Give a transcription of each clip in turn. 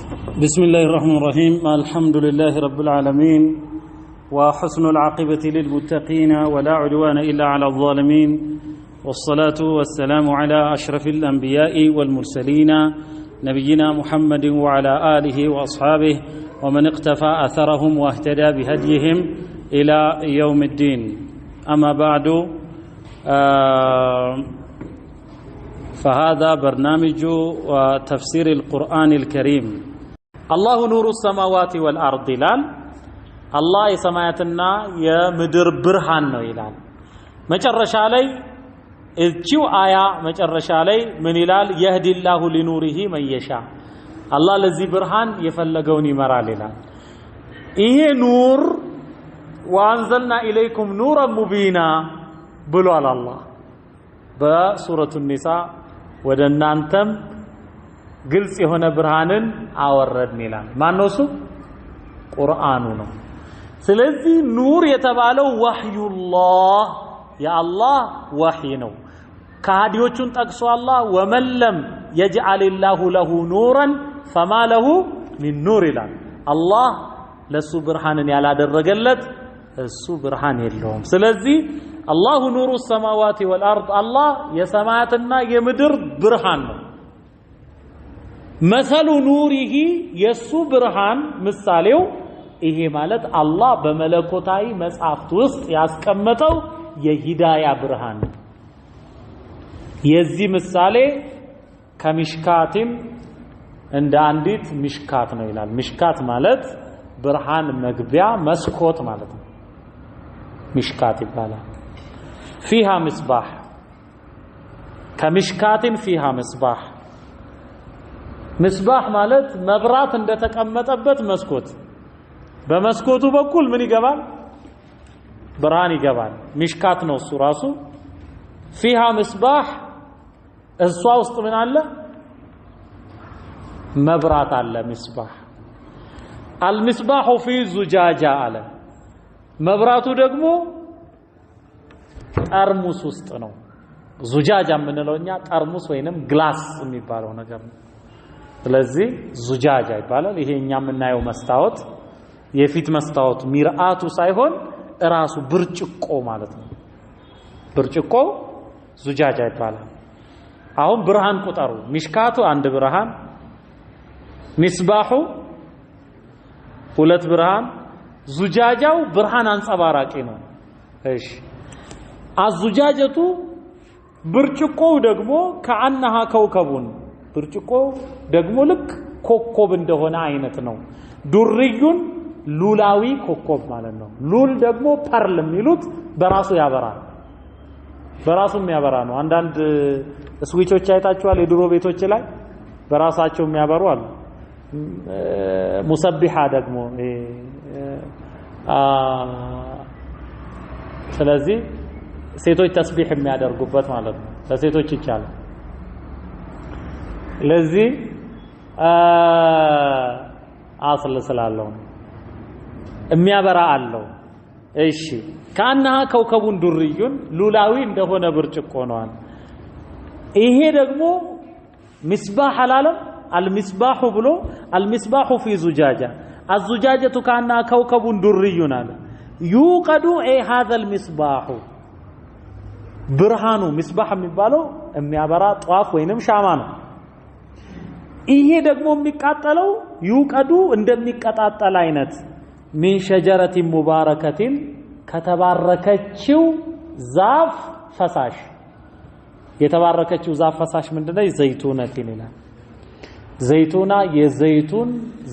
بسم الله الرحمن الرحيم. الحمد لله رب العالمين، وحسن العاقبة للمتقين، ولا عدوان إلا على الظالمين، والصلاة والسلام على أشرف الأنبياء والمرسلين، نبينا محمد وعلى آله وأصحابه ومن اقتفى أثرهم واهتدى بهديهم إلى يوم الدين. أما بعد، فهذا برنامج تفسير القرآن الكريم. الله نور السماوات والأرض ይላል። አላህ የሰማያትና የምድር ብርሃን ነው ይላል። መጨረሻ ላይ እቺው አያ መጨረሻ ላይ ምን ይላል? يهدي الله لنوره من يشاء፣ አላህ ለዚህ ብርሃን የፈለገውን ይመራል ይላል። ይሄ نور وأنزلنا إليكم نورا مبينا ብሏል አላህ በሱረቱ ኒሳ፣ ወደ እናንተም ግልጽ የሆነ ብርሃንን አወረድን ይላል። ማነው እሱ? ቁርአኑ ነው። ስለዚህ نور የተባለው وحي الله፣ የአላህ ወህይ ነው። ከሃዲዎቹን ጠቅሶ አላህ ومن لم يجعل الله له نورا فما له من نور ይላል። አላህ ለሱ ብርሃንን ያላደረገለት እሱ ብርሃን የለውም። ስለዚህ الله نور السماوات والأرض፣ አላህ የሰማያትና የምድር ብርሃን ነው። مثل نوره፣ የሱ ብርሃን ምሳሌው፣ ይሄ ማለት አላህ በመለኮታዊ መጽሐፍት ውስጥ ያስቀመጠው የሂዳያ ብርሃን ነው። የዚህ ምሳሌ كمشكاة እንደ አንዲት مشكاة ነው ይላል። مشكاة ማለት ብርሃን መግቢያ መስኮት ማለት ነው። مشكاة ይባላል። فيها مصباح، كمشكاة فيها مصباح፣ مصباح ማለት መብራት እንደተቀመጠበት መስኮት፣ በመስኮቱ በኩል ምን ይገባል? ብርሃን ይገባል። مشكاة ነው እሱ ራሱ። فيها مصباح፣ እሷ ውስጥ ምን አለ? መብራት አለ። مصباح المصباح في زجاجة አለ። መብራቱ ደግሞ ጠርሙስ ውስጥ ነው። زجاجة የምንለው እኛ ጠርሙስ ወይንም glass የሚባለው ነገር ነው። ስለዚህ زجاجة ይባላል። ይሄ እኛ የምናየው መስታወት፣ የፊት መስታወት مرآة ኡ ሳይሆን እራሱ ብርጭቆ ማለት ነው። ብርጭቆ زجاجة ይባላል። አሁን ብርሃን ቁጠሩ። مشكاة ኡ አንድ ብርሃን፣ مصباح ኡ ሁለት ብርሃን፣ زجاجة ው ብርሃን አንጸባራቂ ነው። እሺ፣ الزجاجة ብርጭቆው ደግሞ كأنها كوكب፣ ብርጭቆው ደግሞ ልክ ኮከብ እንደሆነ አይነት ነው። دري ሉላዊ ኮከብ ማለት ነው። ሉል ደግሞ pearl የሚሉት በራሱ ያበራል። በራሱ የሚያበራ ነው። አንዳንድ ስዊቾች አይታችኋል። የድሮ ቤቶች ላይ በራሳቸው የሚያበሩ አሉ። مسبحة ደግሞ፣ ስለዚህ ሴቶች ተስቢሕ የሚያደርጉበት ማለት ነው። ለሴቶች ይቻላል። ለዚህ አስል ስላለው ነው የሚያበራ አለው። እሺ፣ كأنها كوكب دري ሉላዊ እንደሆነ ብርጭቆ ነዋል። ይሄ ደግሞ مصباح አላለም። المصباح ብሎ المصباح في زجاجة، الزجاجة كأنها كوكب دري አለ። يوقد ኤ هذا المصباح፣ ብርሃኑ مصباح የሚባለው የሚያበራ ጧፍ ወይንም ሻማ ነው። ይሄ ደግሞ የሚቃጠለው يوقد እንደሚቀጣጠል አይነት من شجرة مباركة ከተባረከችው ዛፍ ፈሳሽ። የተባረከችው ዛፍ ፈሳሽ ምንድነው? زيتونة ይላል። زيتونة የዘይቱን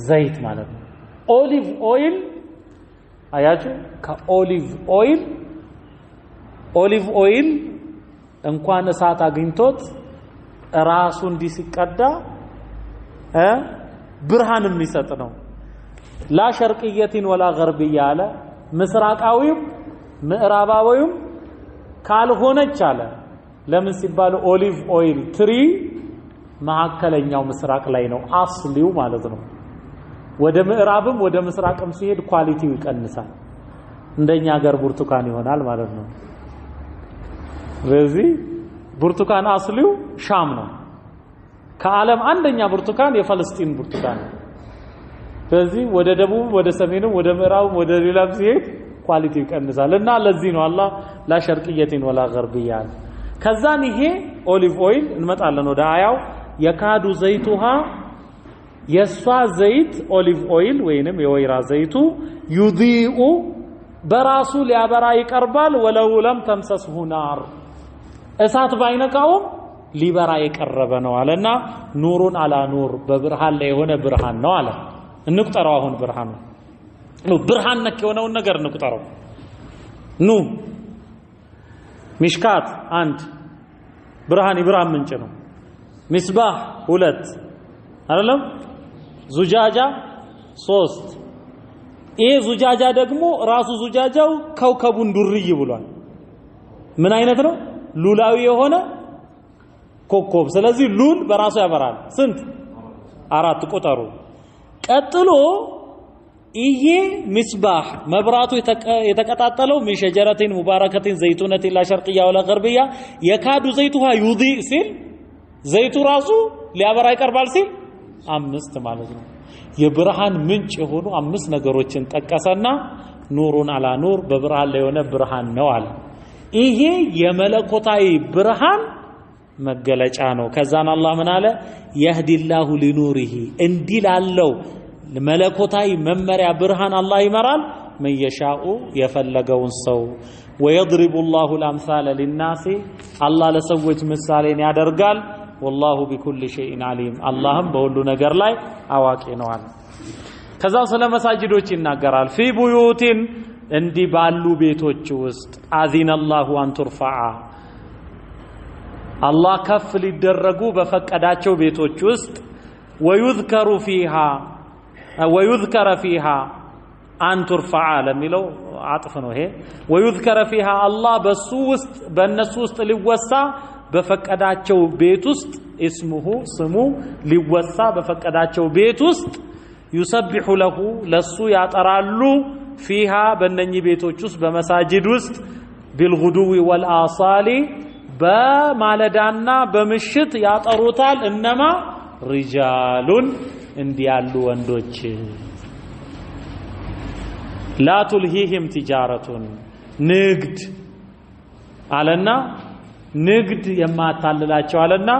ዘይት ማለት ነው። Olive oil አያችሁ? ከ olive oil፣ olive oil እንኳን እሳት አግኝቶት ራሱ እንዲህ ሲቀዳ ብርሃን የሚሰጥ ነው። لا شرقية ولا غربية አለ። ምስራቃዊም ምዕራባዊም ካልሆነች አለ። ለምን ሲባል olive oil tree መካከለኛው ምስራቅ ላይ ነው አስሊው ማለት ነው። ወደ ምዕራብም ወደ ምስራቅም ሲሄድ quality ው ይቀንሳል። እንደኛ ሀገር ብርቱካን ይሆናል ማለት ነው። ስለዚህ ብርቱካን አስሊው ሻም ነው። ከዓለም አንደኛ ብርቱካን የፈለስጢን ብርቱካን ነው። ስለዚህ ወደ ደቡብ ወደ ሰሜንም ወደ ምዕራብም ወደ ሌላም ሲሄድ quality ይቀንሳል። እና ለዚህ ነው አላህ لا شرقية ولا غربية። ከዛን ይሄ olive oil እንመጣለን ወደ አያው። يكاد زيتها የሷ ዘይት olive oil ወይንም የወይራ ዘይቱ يضيء በራሱ ሊያበራ ይቀርባል። ولو لم تمسسه نار እሳት ባይነካውም ሊበራ የቀረበ ነው አለና نور على نور በብርሃን ላይ የሆነ ብርሃን ነው አለ። እንቁጠረው አሁን ብርሃኑ ነው ብርሃን ነክ የሆነውን ነገር እንቁጠረው። ኑ ሚሽካት አንድ ብርሃን የብርሃን ምንጭ ነው። ሚስባህ ሁለት አይደለም፣ ዙጃጃ ሶስት። ይሄ ዙጃጃ ደግሞ ራሱ ዙጃጃው ከውከቡን ዱርይ ብሏል። ምን አይነት ነው? ሉላዊ የሆነ ኮከብ። ስለዚህ ሉል በራሱ ያበራል። ስንት? አራት ቁጠሩ። ቀጥሎ ይሄ ሚስባህ መብራቱ የተቀጣጠለው من شجرة مباركة زيتونة لا شرقية ولا غربية يكاد زيتها يضيء ሲል ዘይቱ ራሱ ሊያበራ ይቀርባል ሲል አምስት ማለት ነው። የብርሃን ምንጭ የሆኑ አምስት ነገሮችን ጠቀሰና نور على نور በብርሃን ላይ የሆነ ብርሃን ነው አለ። ይሄ የመለኮታዊ ብርሃን መገለጫ ነው። ከዛን አላህ ምን አለ? يهدي الله لنوره እንዲህ ላለው መለኮታዊ መመሪያ ብርሃን አላህ ይመራል من يشاء የፈለገውን ሰው። ويضرب الله الأمثال للناس አላህ ለሰዎች ምሳሌን ያደርጋል። والله بكل شيء عليم አላህም በሁሉ ነገር ላይ አዋቂ ነው አለ። ከዛ ስለ መሳጅዶች ይናገራል። في بيوت እንዲህ ባሉ ቤቶች ውስጥ أذن الله أن ترفع አላህ ከፍ ሊደረጉ በፈቀዳቸው ቤቶች ውስጥ ويذكر فيها ويذكر فيها أن ترفع ለሚለው عطف ነው ይሄ። ويذكر فيها አላህ በሱ ውስጥ በእነሱ ውስጥ ሊወሳ በፈቀዳቸው ቤት ውስጥ اسمه ስሙ ሊወሳ በፈቀዳቸው ቤት ውስጥ يسبح له ለሱ ያጠራሉ فيها በእነኚህ ቤቶች ውስጥ በመሳጅድ ውስጥ بالغدو والآصال በማለዳና በምሽት ያጠሩታል። እነማ رجال እንዲህ ያሉ ወንዶች لا تلهيهم تجارة ንግድ አለና ንግድ የማታልላቸው አለና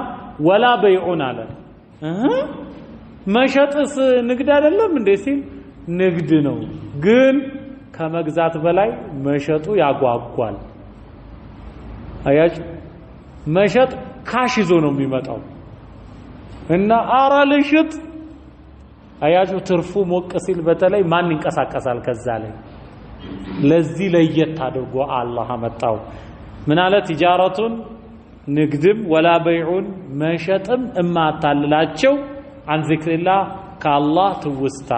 ولا بيع አለ። መሸጥስ ንግድ አይደለም እንዴ ሲል ንግድ ነው፣ ግን ከመግዛት በላይ መሸጡ ያጓጓል። አያችሁ መሸጥ cash ይዞ ነው የሚመጣው እና አራ ልሽጥ። አያችሁ ትርፉ ሞቅ ሲል በተለይ ማን ይንቀሳቀሳል ከዛ ላይ። ለዚህ ለየት አድርጎ አላህ አመጣው። ምን አለ? تجارة ንግድም ولا بيع መሸጥም እማታልላቸው عن ذكر الله ከአላህ ትውስታ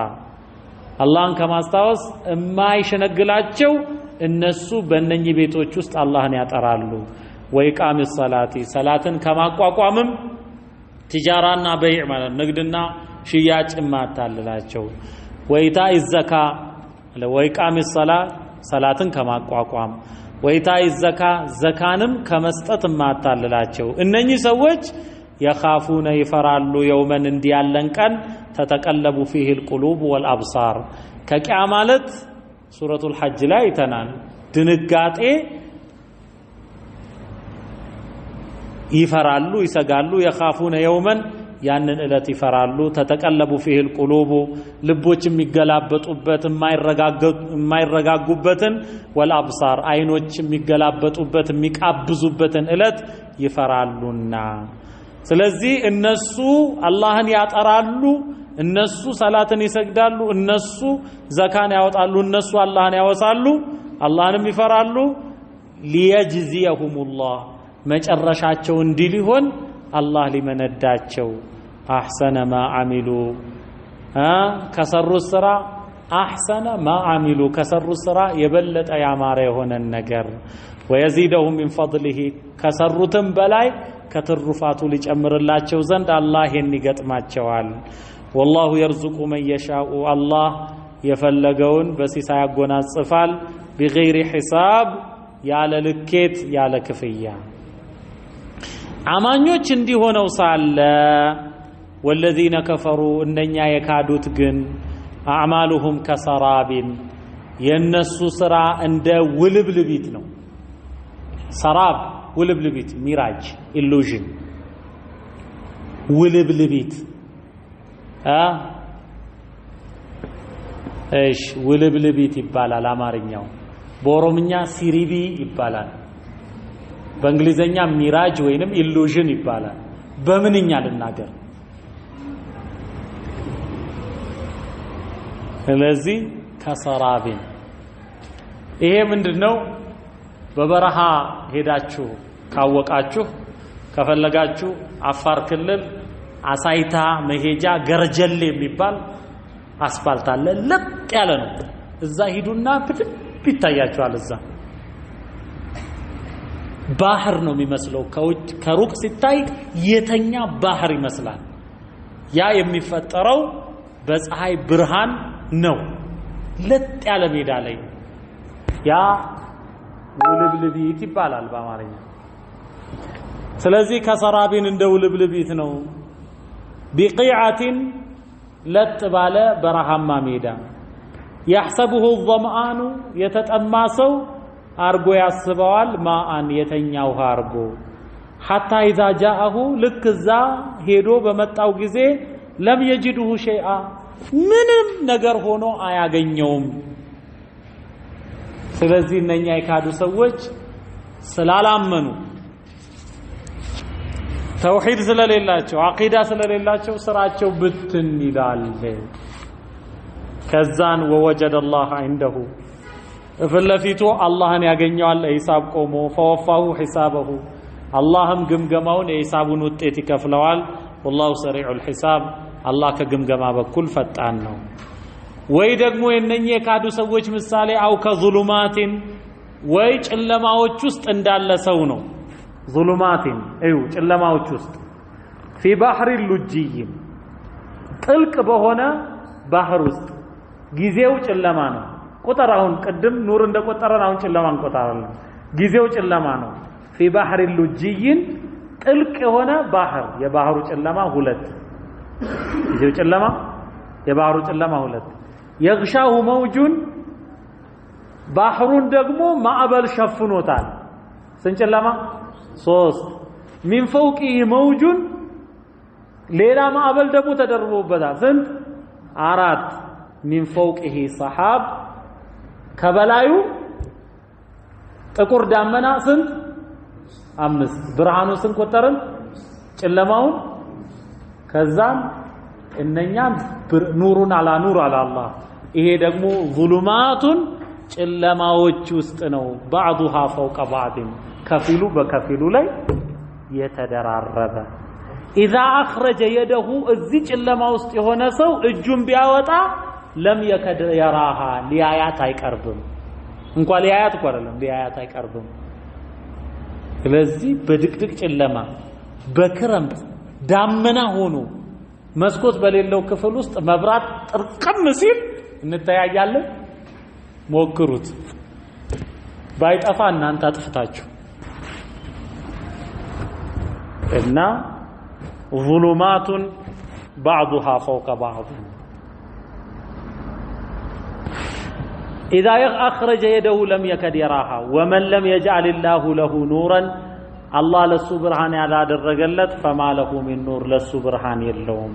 አላህን ከማስታወስ እማይሸነግላቸው እነሱ በእነኚህ ቤቶች ውስጥ አላህን ያጠራሉ። وإقام الصلاة ሰላትን ከማቋቋምም تجارة ና بيع ማለት ንግድና ሽያጭ እማታልላቸው وإيتاء الزكاة وإقام الصلاة ሰላትን ከማቋቋም وإيتاء الزكاة ዘካንም ከመስጠት እማታልላቸው እነኚህ ሰዎች يخافون ይፈራሉ يوما እንዲህ ያለን ቀን تتقلب فيه القلوب والأبصار ከቂያ ማለት ሱረቱል ሐጅ ላይ አይተናል። ድንጋጤ ይፈራሉ፣ ይሰጋሉ። يخافون يوما ያንን ዕለት ይፈራሉ። تتقلب فيه القلوب ልቦች የሚገላበጡበት የማይረጋጉበትን፣ والأبصار አይኖች የሚገላበጡበት የሚቃብዙበትን ዕለት ይፈራሉና። ስለዚህ እነሱ አላህን ያጠራሉ፣ እነሱ ሰላትን ይሰግዳሉ፣ እነሱ ዘካን ያወጣሉ፣ እነሱ አላህን ያወሳሉ፣ አላህንም ይፈራሉ። ሊየጅዚየሁሙላህ መጨረሻቸው እንዲህ ሊሆን አላህ ሊመነዳቸው አሕሰነ ማ አሚሉ ከሰሩት ስራ አሕሰነ ማ አሚሉ ከሰሩት ስራ የበለጠ ያማረ የሆነን ነገር ወየዚደሁም ሚን ፈድሊሂ ከሰሩትም በላይ ከትሩፋቱ ሊጨምርላቸው ዘንድ አላህ ይሄን ይገጥማቸዋል። ወላሁ የርዙቁ መን የሻኡ አላህ የፈለገውን በሲሳይ ያጎናጽፋል። ቢገይሪ ሒሳብ ያለ ልኬት ያለ ክፍያ። አማኞች እንዲሆነው ሳለ ወለዚነ ከፈሩ እነኛ የካዱት ግን أعمالهم كسراب የነሱ ስራ እንደ ውልብልቢት ነው። سراب ውልብልቢት፣ mirage illusion፣ ውልብልቢት። እሺ ውልብልቢት ይባላል አማርኛው። በኦሮምኛ ሲሪቢ ይባላል። በእንግሊዘኛ mirage ወይንም illusion ይባላል። በምንኛ ልናገር? ስለዚህ كسراب ይሄ ምንድነው? በበረሃ ሄዳችሁ ካወቃችሁ ከፈለጋችሁ አፋር ክልል አሳይታ መሄጃ ገርጀሌ የሚባል አስፋልት አለ። ለጥ ያለ ነው። እዛ ሂዱና በደንብ ይታያችኋል። እዛ ባህር ነው የሚመስለው። ከውጭ ከሩቅ ሲታይ የተኛ ባህር ይመስላል። ያ የሚፈጠረው በፀሐይ ብርሃን ነው። ለጥ ያለ ሜዳ ላይ ያ ውልብልቢት ይባላል በአማርኛ። ስለዚህ ከሰራቢን እንደ ውልብልቢት ነው። ቢቂዓቲን ለጥ ባለ በረሃማ ሜዳ يحسبه الظمآن የተጠማ ሰው አርጎ ያስበዋል። ማአን የተኛ ውሃ አርጎ حتى إذا جاءه ልክ እዛ ሄዶ በመጣው ጊዜ لم يجده شيئا ምንም ነገር ሆኖ አያገኘውም። ስለዚህ እነኛ የካዱ ሰዎች ስላላመኑ ተውሂድ ስለሌላቸው አቂዳ ስለሌላቸው ስራቸው ብትን ይላል። ከዛን ወወጀደ አላህ ዐንደሁ ፊት ለፊቱ አላህን ያገኘዋል። ሂሳብ ቆሞ ፈወፋሁ ሂሳበሁ አላህም ግምገማውን የሂሳቡን ውጤት ይከፍለዋል። ወላሁ ሰሪዑል ሂሳብ አላህ ከግምገማ በኩል ፈጣን ነው። ወይ ደግሞ የነኚህ የካዱ ሰዎች ምሳሌ አው ከዙሉማቲን ወይ ጨለማዎች ውስጥ እንዳለ ሰው ነው። ዙሉማቲን እዩ ጨለማዎች ውስጥ في بحر لجي ጥልቅ በሆነ ባህር ውስጥ ጊዜው ጨለማ ነው። ቁጥር አሁን ቅድም نور እንደቆጠረን አሁን ጨለማ እንቆጥራለን። ጊዜው ጨለማ ነው። في بحر لجي ጥልቅ የሆነ ባህር የባህሩ ጨለማ ሁለት ጊዜው ጨለማ የባህሩ ጨለማ ሁለት يغشاه موج ባህሩን ደግሞ ማዕበል ሸፍኖታል። ስንት ጨለማ? ሶስት። من فوقه موج ሌላ ማዕበል ደግሞ ተደርቦበታል። ስንት? አራት። من فوقه سحاب ከበላዩ ጥቁር ዳመና ስንት? አምስት። ብርሃኑ ስንት ቆጠርን? ጨለማውን ከዛም እነኛ نور على نور አለ አላህ። ይሄ ደግሞ ظلمات ጨለማዎች ውስጥ ነው። بعضها فوق بعض ከፊሉ በከፊሉ ላይ የተደራረበ። إذا أخرج يده እዚህ ጨለማ ውስጥ የሆነ ሰው እጁን ቢያወጣ لم يكد يراها ሊያያት አይቀርብም። እንኳን ሊያያት እኮ አይደለም ሊያያት አይቀርብም። ስለዚህ በድቅድቅ ጨለማ በክረምት ዳመና ሆኖ መስኮት በሌለው ክፍል ውስጥ መብራት ጥርቅም ሲል እንተያያለን። ሞክሩት። ባይጠፋ እናንተ አጥፍታችሁ። እና ظلمات بعضها فوق بعض إذا أخرج يده لم يكد يراها ومن لم يجعل الله له نورا አላህ ለሱ ብርሃን ያላደረገለት فما له من نور ለሱ ብርሃን የለውም።